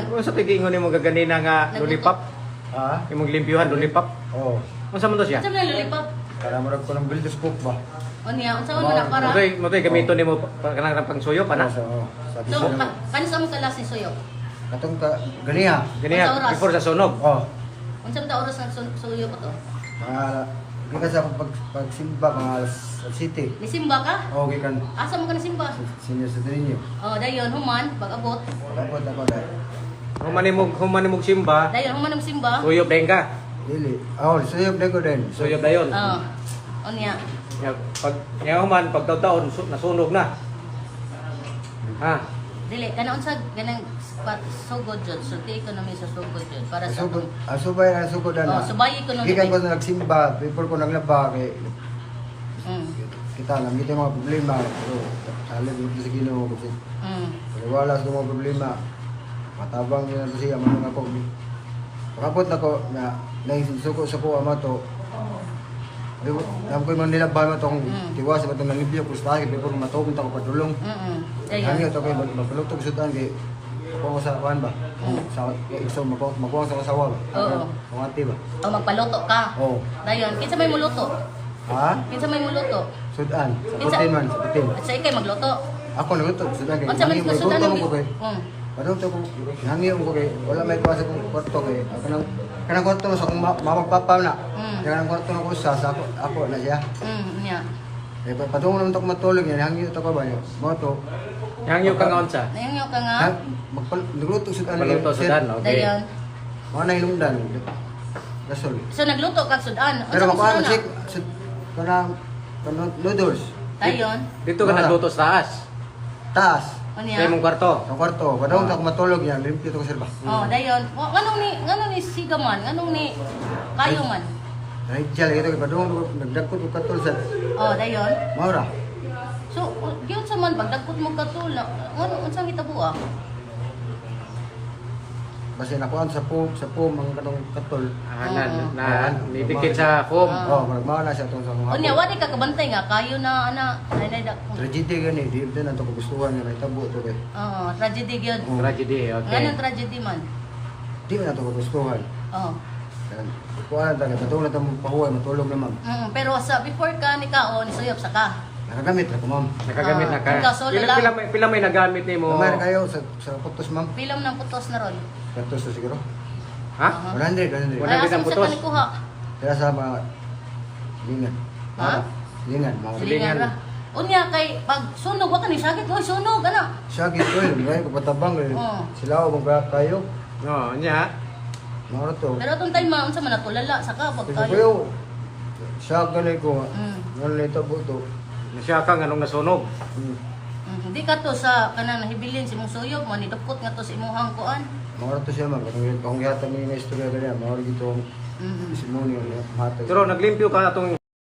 Unsa to giingon nimo gaganina nga Nagluto. Lollipop? Ha? Imong limpyuhan lollipop. Oh. Unsa man to siya? Unsa man lollipop? Kada murag ko ng builder's book ba? Unya, unsa man na para? Motoy gamiton nimo kanang pangsuyop ana. Oo, sa So, so, kanis ang kalas ni suyop? Katong ka ganiha. Ganiha Unsa oras? before sa sunog. Oh. Unsa man ta oras ng suyop to? Mga gikan sa pag pagsimba mga alas city. Nisimba ka? Oh, gikan Asa mo ka nisimba? Senior sa ninyo. Oh, dayon human pag-abot. Tapos ako dahil. Human nimog simba, Dayon human ang simba. suyop dayon ka. Dili. Oh, suyop na ko din. Suyop dayon. Oh. Unya. Ya, pag nya human pag taon nasunog na. Ha? Dili kana unsa ganang sugod jud, sulti economy sa sugod jud para sa Sugod, subay na sugod na. Oh, subay economy. Gikan ko sa nagsimba, before ko naglaba kay kita lang kita mga problema pero salig mo sa Ginoo kasi wala sa mga problema. Matabang niya na siya man ako. Pakabot na ko na naisuko sa ko ama to. Nam ko man nila ba to kung tiwas ba itong nalibyo ko sa akin before matugong ta ko padulong. Hangyo to kay magpalutog sudan kay ako sa kuan ba? Sa iso makuha makuha sa asawa ba? Oo. Kung ate ba? O magpaluto ka. Oo. Dayon, kinsa may muluto? Ha? Kinsa may muluto? Sudan, sa putin man, sa putin. At sa ikay magluto. Ako nagluto, sudan kay. Unsa man Hangyo ka sudan ko ko kay. Padung to ko hangyo ko kay wala may kuha sa akong kwarto kay. Ako nang kanang kwarto sa akong mama papa na. Kanang kwarto na ko sa ako ako na siya. Nya. Eh padung naman to ko matulog yan, hangyo to ko ba niya. Mo to. Hangyo ka nga unsa? Nangyo ka nga. Ha? Magpal nagluto sudan. Paluto sudan, okay. Dayon. Mo na ilungdan. Gasol. So nagluto kag sudan. Unsa Pero man makuha sudan mo check kanang kanang noodles. Dayon. Dito ka Wala. nagluto sa taas. Taas. Unya. Sa imong kwarto. Sa kwarto, padung ta ko matulog yan, limpyo to ko sir ba. Oh, dayon. Nganong ni siga man, nganong ni kayo man. Rachel ito kay padung nagdagkot og katol sa Oh, dayon. Maura. So, gyud sa man pagdagkot mo katul, ngano unsang hitabo ah? Basta nakuan sa po mga kanong katol. Ah, na, Oo. na, nidikit sa foam. Oh, murag mao na siya tong sa mga. Unya, wa di ka kabantay nga kayo na ana, nay dak. Tragedy gani, di din ato gustuhan nga mahitabo to kay. Oh, tragedy gyud. Tragedy, okay. Nganong tragedy man? Di man ato gustuhan. Oh. Kuan ta kay padung na ta mo pahuway matulog na ma'am. Pero sa before ka ni kaon, suyop sa ka. Nakagamit ra ko ma'am. Nakagamit na ka. Ikaw, solo Pila, lang. pila may nagamit nimo? Kamay kayo sa putos ma'am. Pilam ng putos na ron. Putos na siguro. Ha? Aha. 100, 100. Wala Ay, din asa ang mo sa putos. ka nikuha? Kaya sa mga lingan. Ha? Lingan, mga Silingan. Silingan ra. Unya kay pag sunog wa ka ni sakit, oy sunog ana. Siya gito eh, ngayon ko patabang eh. Oo. Sila ako kung kayo. No, nya. Mga to. Pero atong time ma unsa man natulala sa ka pag Kasi kayo. kayo, siya ganay ko. Ngayon na ito to. Siya ka nganong nasunog. Di ka to sa kanang nahibilin sa imong suyop, manidukot nga to sa imuhang kuan. Mga to siya ma'am. Kung yata may na istorya ganyan, mga gito ang isimunyo niya. Matag. Pero naglimpyo ka atong